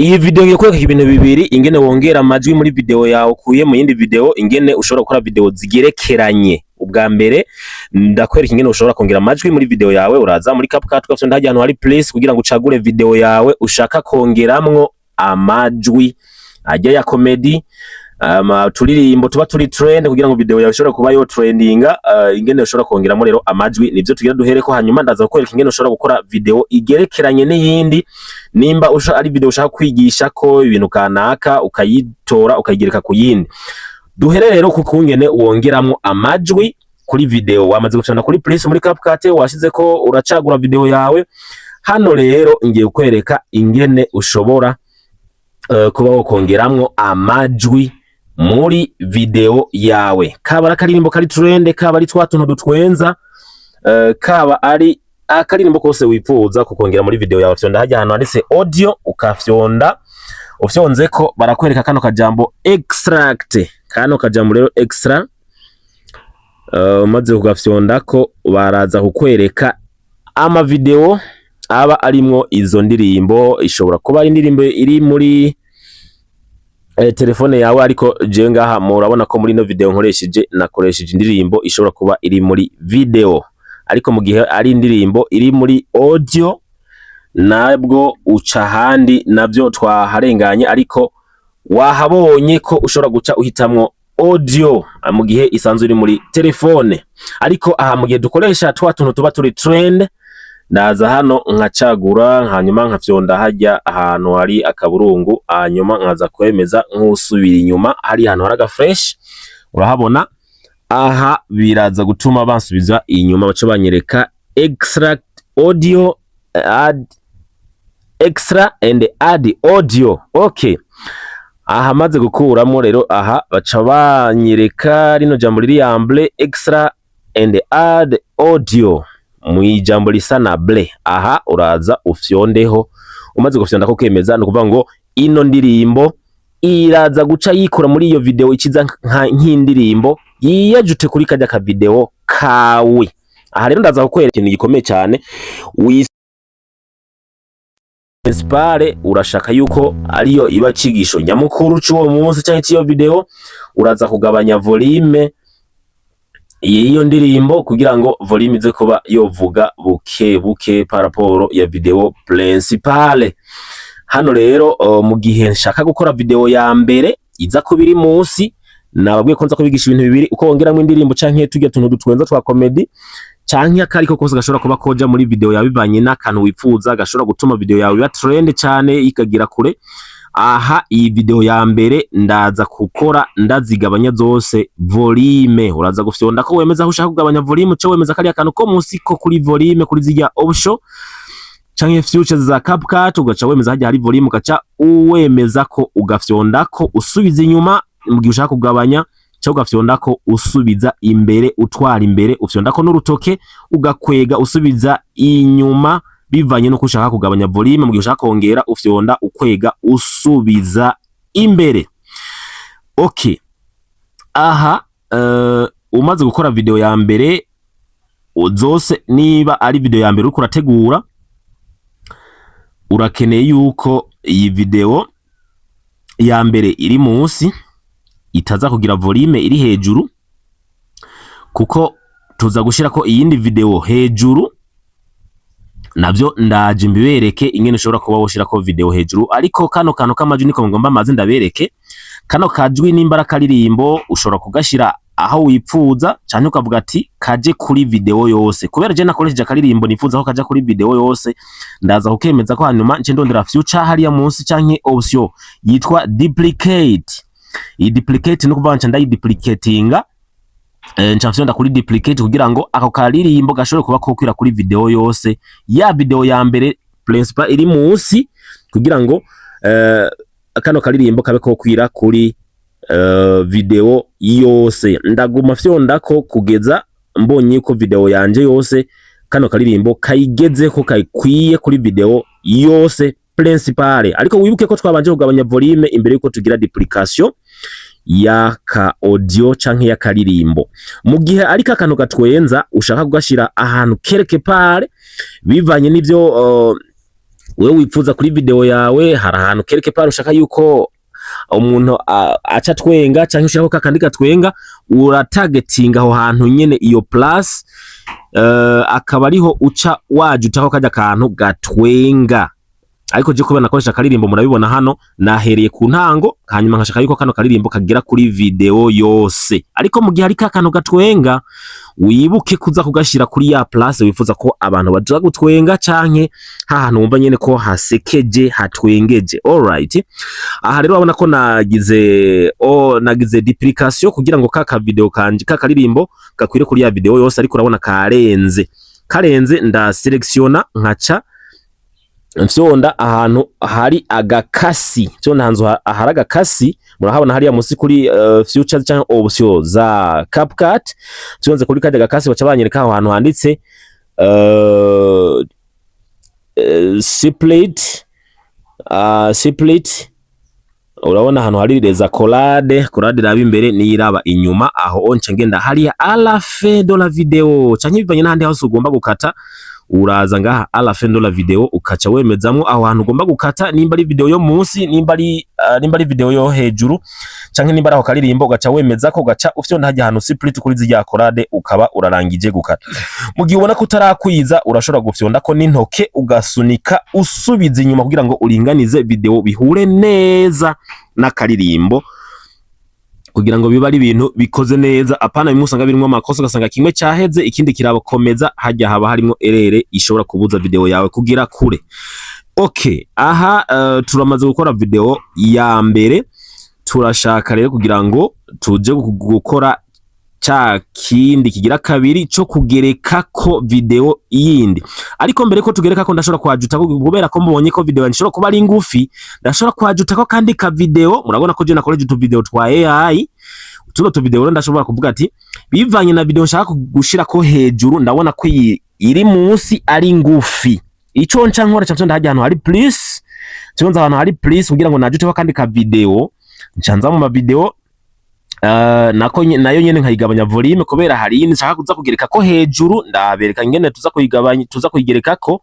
Iyi video ngiye kwereka ibintu bibiri: ingene wongera amajwi muri video yawe ukuye mu yindi video, ingene ushobora gukora video zigerekeranye. Ubwa mbere ndakwereka ingene ushobora kongera amajwi muri video yawe. Uraza muri CapCut, ugafyonda harya hantu hari plus kugira ngo ucagure video yawe ushaka kongeramwo amajwi ajya ya comedy, ama turirimbo tuba turi trend, kugira ngo video yawe ishobore kuba yo trendinga. Ingene ushobora kongeramo rero amajwi nivyo tugira duhereko. Hanyuma ndaza kukwereka ingene ushobora gukora video igerekeranye n'iyindi, nimba ari video ushaka kwigisha ko ibintu kanaka, ukayitora ukayigereka ku yindi. Duhere rero ku kungene wongeramwo amajwi kuri video. Wamaze gufyonda kuri plus muri CapCut, washizeko, uracagura video yawe. Hano rero ngiye kukwereka ingene ushobora kuba wokongeramwo amajwi muri video yawe, kaba ari akaririmbo kari trend, kaba ari twa tuntu dutwenza, kaba ari akaririmbo kose wifuza kukongera muri video yawe. Fyonda hajya ahantu handitse audio, ukafyonda. Ufyonzeko barakwereka kano kajambo extract. Kano kajambo rero extra, umaze kugafyondako baraza kukwereka ama video aba arimwo izo ndirimbo. Ishobora kuba ari indirimbo iri muri telefone yawe, ariko je ngaha murabona ko muri ino video nkoresheje, nakoresheje indirimbo ishobora kuba iri muri video. Ariko mu gihe ari indirimbo iri muri audio, nabwo uca ahandi, navyo twaharenganye, ariko wahabonye ko ushobora guca uhitamwo audio mu gihe isanzwe iri muri telefone. Ariko aha mu gihe dukoresha twa tuntu tuba turi trend, ndaza hano nkacagura, hanyuma nkafyonda hajya ahantu hari akaburungu, hanyuma nkaza kwemeza nk'usubira inyuma. Hari ahantu hari aga flèche, urahabona aha, biraza gutuma bansubiza inyuma, baca banyereka extract audio, add extra and add audio. Okay, aha maze gukuramo rero, aha baca banyereka rino jambo riri amble, extra and add audio, mu ijambo risa na bleu. Aha uraza ufyondeho. Umaze gufyonda ko kwemeza, ni ukuvuga ngo ino ndirimbo iraza guca yikura muri iyo video, ikiza nk'indirimbo yiyajute kuri kajya ka video kawe. Aha rero ndaza kukwereka ikintu gikomeye cyane. Principale urashaka yuko ariyo iba cigisho nyamukuru c'uwo munsi canke c'iyo video, uraza kugabanya volume y'iyo ndirimbo kugira ngo volume ize kuba yovuga buke buke par rapport ya video principale. Hano rero, mu gihe nshaka gukora video ya mbere iza kuba iri munsi, nababwiye ko nza kubigisha ibintu bibiri: uko wongeramwo indirimbo canke turya tuntu dutwenza twa comedy, canke akariko kose gashobora kuba koja muri video yawe bivanye n'akantu wifuza gashobora gutuma video yawe iba trend cane, ikagira kure. Aha iyi video ya mbere ndaza gukora ndazigabanya zose volume. Uraza gufyonda ko wemeza aho ushaka kugabanya volume, uce wemeza kariya kantu ko munsi ko kuri volume, kuri zirya option canke features za CapCut, ugaca wemeza hajya hari volume, ugaca uwemeza ko ugafyonda ko usubiza inyuma mu gihe ushaka kugabanya, cyangwa ugafyonda ko usubiza imbere, utwara imbere, ufyonda ko n'urutoke ugakwega usubiza inyuma bivanye nuko ushaka kugabanya volume. Mu gihe ushaka kongera, ufyonda ukwega usubiza imbere. Okay, aha umaze gukora video ya mbere zose, niba ari video ya mbere uriko urategura, urakeneye yuko iyi video ya mbere iri munsi itaza kugira volume iri hejuru, kuko tuza gushirako iyindi video hejuru. Navyo ndaje mbibereke ingene ushobora kuba woshirako video hejuru. Ariko kano kantu k'amajwi niko ngomba maze ndabereke. Kano kajwi, nimba ari akaririmbo, ushobora kugashira aho wipfuza, canke ukavuga ati kaje kuri video yose. Kubera je nakoresheje akaririmbo nifuza ko kaja kuri video yose, ndaza kukemeza ko, hanyuma nce ndondera feature hariya munsi canke option yitwa duplicate. Iyi duplicate no kuvuga nca ndayiduplicatinga, nca mfyonda kuri duplicate kugira ngo ako karirimbo gashobore kuba kokwira kuri video yose, ya video ya mbere principal iri munsi, kugira ngo kano karirimbo kabe kokwira kuri video yose. Ndaguma fyondako kugeza mbonye ko video yanje yose kano karirimbo kayigezeko, kayikwiye kuri video yose principale. Ariko wibuke ko twabanje kugabanya volume imbere yuko tugira duplication yaka audio canke y'akaririmbo. Mu gihe ariko akantu gatwenza ushaka kugashira ahantu quelque part bivanye n'ivyo Wewe wipfuza kuri video yawe, hari ahantu quelque part ushaka yuko umuntu aca twenga canke ushirako kakandi gatwenga, uratagetinga aho hantu nyene iyo plus, akaba ariho uca wajutako kajya kantu gatwenga. Ariko je kubera nakoresha akaririmbo, murabibona hano nahereye ku ntango, hanyuma nkashaka yuko kano karirimbo kagera kuri video yose. Ariko mu gihe ari ka kantu gatwenga, wibuke kuza kugashira kuri ya place wifuza ko abantu baza gutwenga, canke hahantu wumva nyene ko hasekeje, hatwengeje. Alright, aha rero urabona ko nagize duplication kugira ngo ka video kanje, ka karirimbo gakwire kuri ya video yose. Ariko urabona karenze, karenze ndaselectiona, nkaca mfyonda ahantu hari agakasi, mfyonda ahantu ahari agakasi. Murahabona hariya musi kuri features canke option za CapCut. Mfyonze kuri kajya gakasi, baca banyereka aho hantu handitse split. Urabona ahantu hari les accolades, accolade iraba imbere n'iyiraba inyuma. Aho nca ngenda hariya à la fin de la vidéo, canke bivanye n'ahandi hose ugomba gukata, uraza ngaha à la fin de la vidéo, ukaca wemezamwo aho hantu ugomba gukata, nimba ari video yo munsi, nimba ari video yo hejuru, canke nimba ari aho karirimbo, ugaca wemeza ko ugaca ufyonda hajya ahantu split kuri zirya accolade, ukaba urarangije gukata. Mu gihe ubona ko utarakwiza, urashobora gufyonda ko n'intoke, ugasunika usubiza inyuma kugira ngo uringanize video bihure neza n'akaririmbo, kugira ngo bibe ari ibintu bikoze neza, apana bimwe usanga birimwo amakosa, ugasanga kimwe cyaheze ikindi kirakomeza. Hajya haba harimo erreur ishobora kubuza video yawe kugira kure. Okay, aha turamaze gukora video ya mbere. Turashaka rero kugira ngo tuje gukora ca kindi kigira kabiri co kugerekako video yindi. Ariko mbere ko tugerekako, ndashobora kwajuta ko, kubera ko mbonye ko video yanjye ishobora kuba ari ngufi, ndashobora kwajuta ko kandi ka video. Murabona ko je nakoreje utu video twa AI. Tuno tu video rero ndashobora kuvuga ati bivanye na video nshaka gushira ko hejuru, ndabona ko iyi iri munsi ari ngufi. Ico nca nkora, ca ndahajya ahantu hari plus, nza ahantu hari plus kugira ngo najuteho kandi ka video. Nca nza mu ma video, nako nayo nyene nkayigabanya volume, kubera hari yindi nshaka kuza kugereka ko hejuru. Ndabereka ngene tuza kuyigabanya, tuza kuyigereka ko.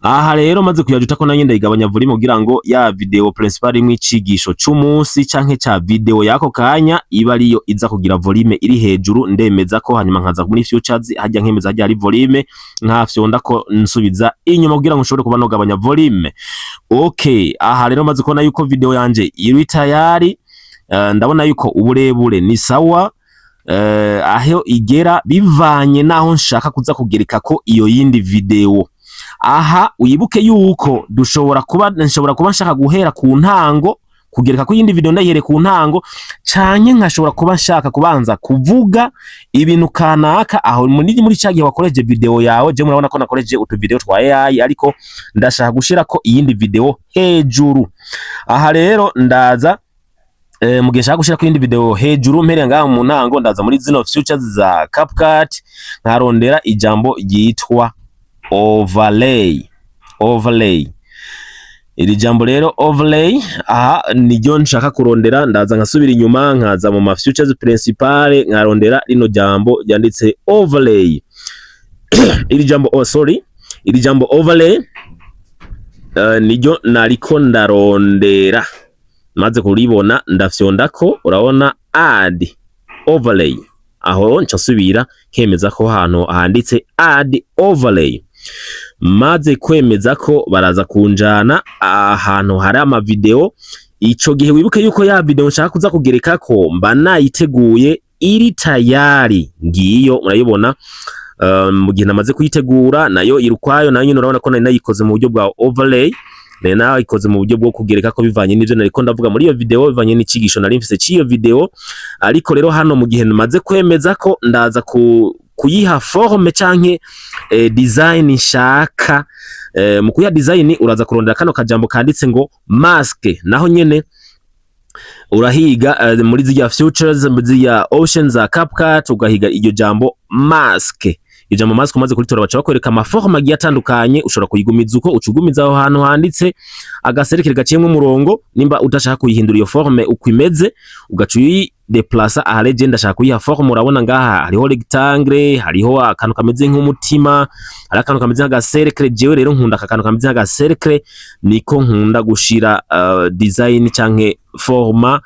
Aha rero maze kuyajuta ko, nanjye ndayigabanya volume kugira ngo ya video principal imwe, icigisho c'umunsi canke ca video yako kanya, iba ariyo iza kugira volume iri hejuru. Ndemeza ko, hanyuma nkaza muri features, hajya nkemeza hajya hari volume, nkafyonda ko nsubiza inyuma kugira ngo nshobore kuba nogabanya volume. Okay, aha rero maze kubona yuko video yanje iri tayari, ndabona yuko uburebure ni sawa, aho igera bivanye naho nshaka kuza kugereka ko iyo yindi video. Aha wibuke yuko dushobora kuba nshobora kuba nshaka guhera ku ntango kugereka ko iyindi video, ndayihere ku ntango, canke nkashobora kuba nshaka kubanza kuvuga ibintu kanaka aho muri ca gihe wakoreje video yawe. Je murabona ko nakoreje utu video twa AI, ariko ndashaka gushirako iyindi video hejuru. Aha rero ndaza, mu gihe nshaka gushirako iyindi video hejuru mpereye ngaha mu ntango, ndaza muri zino features za CapCut, nkarondera ijambo ryitwa overlay. Overlay, iri jambo rero overlay, aha niryo nshaka kurondera. Ndaza nkasubira inyuma, nkaza mu ma features principale, nkarondera rino jambo ryanditse overlay. Iri jambo, oh sorry, iri jambo overlay, niryo nariko ndarondera. Maze kuribona, ndafyondako, urabona add overlay. Aho nca nsubira nkemeza ko hantu handitse add overlay. Maze kwemeza ko, baraza kunjana ahantu hari ama video. Ico gihe wibuke yuko ya video nshaka kuza kugerekako mba nayiteguye, iri tayari. Ngiyo murayibona. Mu gihe namaze kuyitegura, nayo iri ukwayo. Nayo nyine urabona ko nari nayikoze mu buryo bwa overlay, nari nayikoze mu buryo bwo kugereka ko bivanye n'ivyo nariko ndavuga muri iyo video, bivanye n'icigisho nari mfise c'iyo video. Ariko rero hano mu gihe namaze kwemeza ko, ndaza kuyiha forme canke design nshaka. Mu kuyiha design, uraza kurondera kano kajambo kanditse ngo mask. Naho nyene urahiga muri zirya features, muri zirya options za CapCut, ugahiga iryo jambo mask. Ijambo mask umaze kuritora, baca bakwereka amaforme agiye atandukanye. Ushobora kuyigumiza uko, ucugumiza aho hantu handitse agaserekere gaciyemwo umurongo, nimba udashaka kuyihindura iyo forme uko imeze, ugaca. Urayideplasa. Aha rero je ndashaka kuyiha forme. Urabona ngaha hariho rectangle, hariho akantu kameze nk'umutima, hari akantu kameze nk'agacercle. Jewe rero nkunda aka kantu kameze nk'agacercle, niko nkunda gushira design canke forma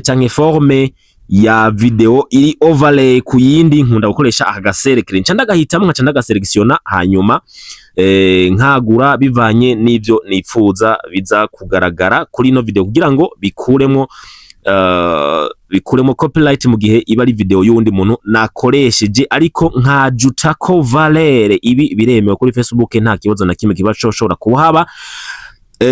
canke forme ya video iri overlay ku yindi. Nkunda gukoresha aka gacercle, nca ndagahitamwo, nkaca ndagaselectiona, hanyuma nkagura bivanye n'ivyo nipfuza biza kugaragara kuri ino video, kugira ngo bikuremo copyright mu gihe iba ari video y'uwundi muntu nakoresheje, ariko nkajutako valeur. Ibi biremewe kuri Facebook, nta kibazo na kimwe kiba coshobora kuhaba,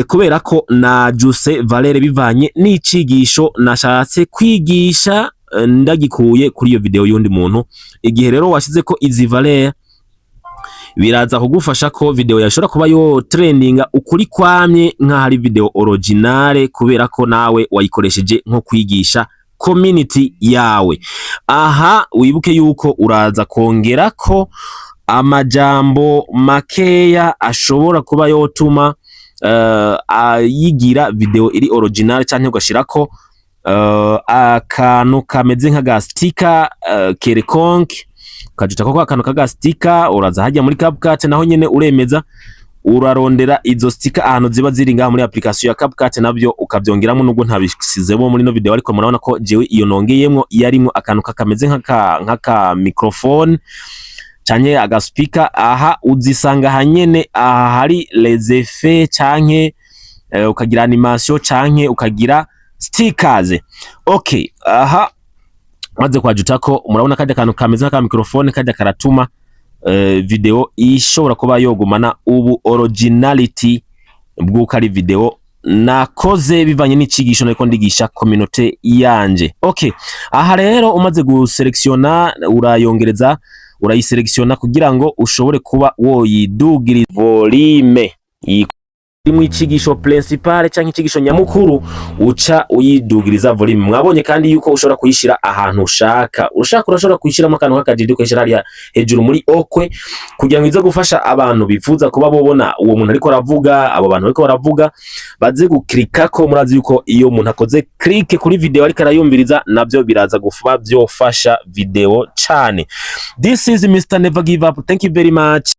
kubera ko najuse valeur bivanye n'icigisho nashatse kwigisha, ndagikuye kuri iyo video y'undi muntu. Igihe rero washize ko izi valeur, biraza kugufasha ko video yashobora kuba yo trendinga ukuri kwamye nk'aho ari video originale, kubera ko nawe wayikoresheje nko kwigisha community yawe. Aha wibuke yuko uraza kongera ko amajambo makeya ashobora kuba yotuma ayigira video iri original, canke ugashirako akantu kameze nk'aga sticker quelconque, ukajuta ko akantu kaga sticker. Uraza hajya muri CapCut, naho nyene uremeza, urarondera izo sticker ahantu ziba ziri ngaha muri application ya CapCut, navyo ukavyongeramo, nubwo ntabisizemo muri no video. Ariko murabona ko jewe iyo nongeyemwo yarimwo akantu kakameze nk'aka microphone canke aga speaker. Aha uzisanga hanyene aha hari les effets, canke ukagira animation, canke ukagira stickers. Okay, aha maze kwajutako, murabona kajya kantu kameze nk'aka microphone kajya karatuma video ishobora kuba yogumana ubu originality bw'uko ari video nakoze bivanye n'icigisho nariko ndigisha communauté yanje. Okay, aha rero umaze guselectiona, urayongereza, urayiselectiona kugira ngo ushobore kuba woyidugiriza volume mu icigisho principale canke icigisho nyamukuru, uca uyidugiriza volume. Mwabonye kandi yuko ushobora kuyishira ahantu ushaka. Urashobora kuyishiramo akantu k'akajidi, ukayishira hariya hejuru muri okwe, kugira ngo ize gufasha abantu bifuza kuba bobona uwo muntu ariko aravuga, abo bantu bariko baravuga, baze guklikako. Murazi yuko iyo umuntu akoze click kuri video ariko arayumviriza, navyo biraza gufuba vyofasha video cane. This is Mr Never Give Up. Thank you very much.